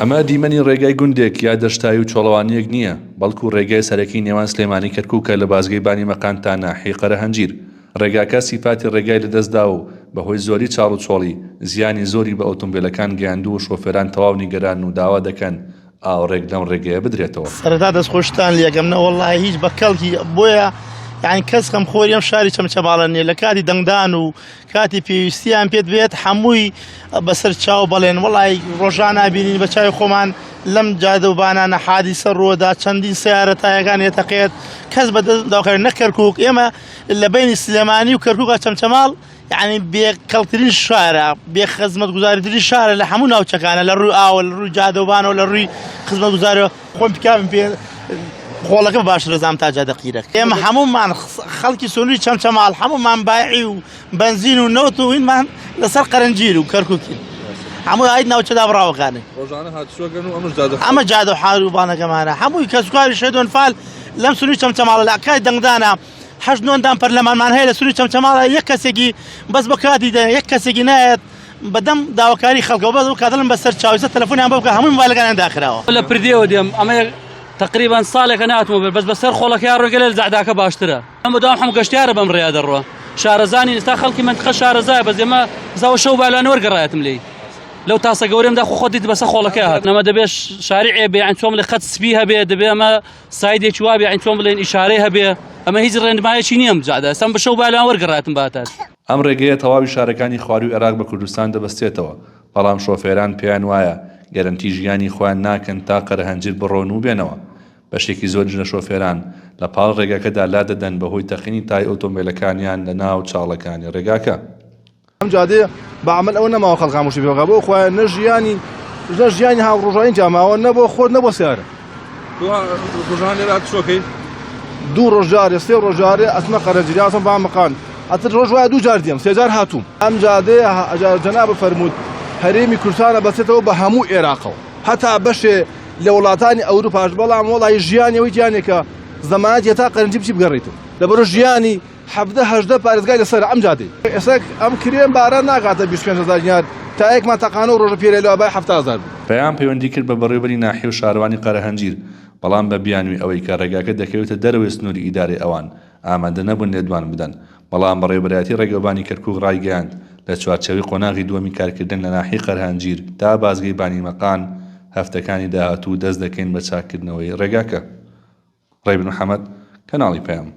ئەمە دیمەنی ڕێگای گوندێک یا دەشتایی و چۆڵەوانییەک نییە، بەڵکو ڕێگای سەرەکی نێوان سلێمانی کەرکوکە لە بازگەی بانی مەقان تا ناحیەی قەرەهەنجیر. ڕێگاکە سیفاتی ڕێگای لەدەستداوە و بەهۆی زۆری چاڵ و چۆڵی، زیانی زۆری بە ئۆتۆمبێلەکان گەیاندووە و شۆفێران تەواو نیگەرانن و داوا دەکەن ئاوڕێک لەم ڕێگەیە بدرێتەوە. سەرەتا دەستخۆشتان لێکەم نەوەڵڵاهی هیچ بە کەڵکی بۆیە یانی کەس خەمخۆری ئەم شاری چەمچەماڵە نییە لە کاتی دەنگدان و کاتی پێویستیان پێت بێت هەمووی بەسەر چاو بەڵێن وڵی ڕۆژانە بینین بە چاوی خۆمان لەم جادە و بانانە حادیسە ڕووەدا چەندین سیارە تایەکان یەتەقێت کەس بە داوکاری نە کەرکک ئێمە لە بینی سلێمانی و کەرکک چەمچەماڵ یعنی بێ کەڵترین شارە بێ خزمەت گوزاریترین شارە لە هەموو ناوچەکانە لە ڕووی ئاوە لە ڕووی جادەوبانەوە لە ڕووی خزمەت گوزارەوە خۆم پیکابم پێ خۆڵەکە باش رزام تا جادە قیرە ئێمە هەموومان خەڵکی سنووری چەمچەماڵ هەموومان بایعی و بەنزین و نەوت و هینمان لەسەر قەرەنجیر و کەرکووکین هەموو ئاید ناوچەدا بڕاوەکانی ڕۆژانە هاتوچۆگەن و ئەمەش جادە ئەمە جادە و حار و بانەکەمانە هەمووی کەسوکاری شەهیدۆن فال لەم سنووری چەمچەماڵە لە کای دەنگدانە هەشت نۆندان پەرلەمانمان هەیە لە سنووری چەمچەماڵە یەک کەسێکی بەس بۆ کاتی دە یەک کەسێکی نایەت بەدەم داواکاری خەڵکەوە بەس بکات دڵم بەسەر چاویسە تەلەفۆنیان بۆ بکە هەمووی مۆبایلەکانیان داخراوە. لە پردێوە دێم ئەمە تەقریبەن ساڵێکە ناتمە بەر بەس بەسەر خۆڵەکەیا ڕێگە لە زەعداکە باشترە ئەم بەدوام هەموو گەشتیارە بەم ڕێیا دەڕوا شارەزانی ئێستا خەڵکی مەنتقە شارەزایە بەس ئێمە زاوە شەو بالان وەرگەڕایەتم لێی لەو تاسە گەورەمدا خۆ خۆت دیت بەسە خۆڵەکەیا هات ئەمە دەبێ شاریعێ بێ یان چۆن بڵێ خەت سپی هەبێ دەبێ ئەمە سایدێکی وابێ یان چۆن بڵێن ئیشارەی هەبێ ئەمە هیچ ڕێنمایەکی نییە ئەم جادە ئێستا بە شەو بالان وەرگەڕایەتم باتات. ئەم ڕێگەیە تەواوی شارەکانی خوارووی عێراق بە کوردستان دەبەستێتەوە، بەڵام شۆفێران پێیان وایە گەرەنتی ژیانی خۆیان ناکەن تا قەرەهەنجیر بڕۆن و بێنەوە. بەشێکی زۆریش لە شۆفێران لە پاڵ ڕێگاکەدا لادەدەن بەهۆی تەقینی تای ئۆتۆمبێلەکانیان لە ناو چاڵەکانی ڕێگاکە. ئەم جادەیە بە عەمەل ئەوە نەماوە خەڵک خامۆشی پێ بکات بۆ خوایە نە ژیانی نە ژیانی هاوڕۆژانی تیا ماوە نە بۆ خۆت نە بۆ سیارە. تۆ ڕۆژانە لێرە هاتوچۆ کەی؟ دوو ڕۆژ جارێ سێ ڕۆژ جارێ ئەچمە قەرەجیرە ئەچمە بامەقان ئەتر ڕۆژ وایە دوو جار دێم سێ جار هاتووم. ئەم جادەیە جەنابت فەرمووت هەرێمی کوردستان ئەبەستێتەوە بە هەموو ئێراقەوە هەتا بەشێ لە وڵاتانی ئەوروپاش بەڵام وەڵی ژیانی ئەوەی تیا نیە کە زەمانەتی هەتا قەرەنجی بچی بگەڕێیتەوە لەبەرو ژیانی 17 18 پارێزگای لەسەرە ئەم جادەی. ئێستا ئەم کرێم بارە ناگاتە 25 هەزار دینار تایەکمان تەقانە و ڕۆژە پێرێ لەوە بای 70 هەزار بوو. پەیام پەیوەندی کرد بە بەڕێوەبەری ناحیە و شارەوانی قەرەهەنجیر، بەڵام بە بیانووی ئەوەی کە ڕێگاکە دەکەوێتە دەرەوەی سنووری ئیدارەی ئەوان، ئامادە نەبوون لێدوان بدەن، بەڵام بەڕێوەبەرایەتی ڕێگەوبانی کەرکووک ڕایگەیاند، لە چوارچێوەی قۆناغی دووەمی کارکردن لە ناحیەی قەرەهەنجیر تا بازگەی بانیمەقان، هەفتەکانی داهاتوو دەست دەکەین بە چاککردنەوەی ڕێگاکە. ڕێبین محەمەد، کەناڵی پەیام.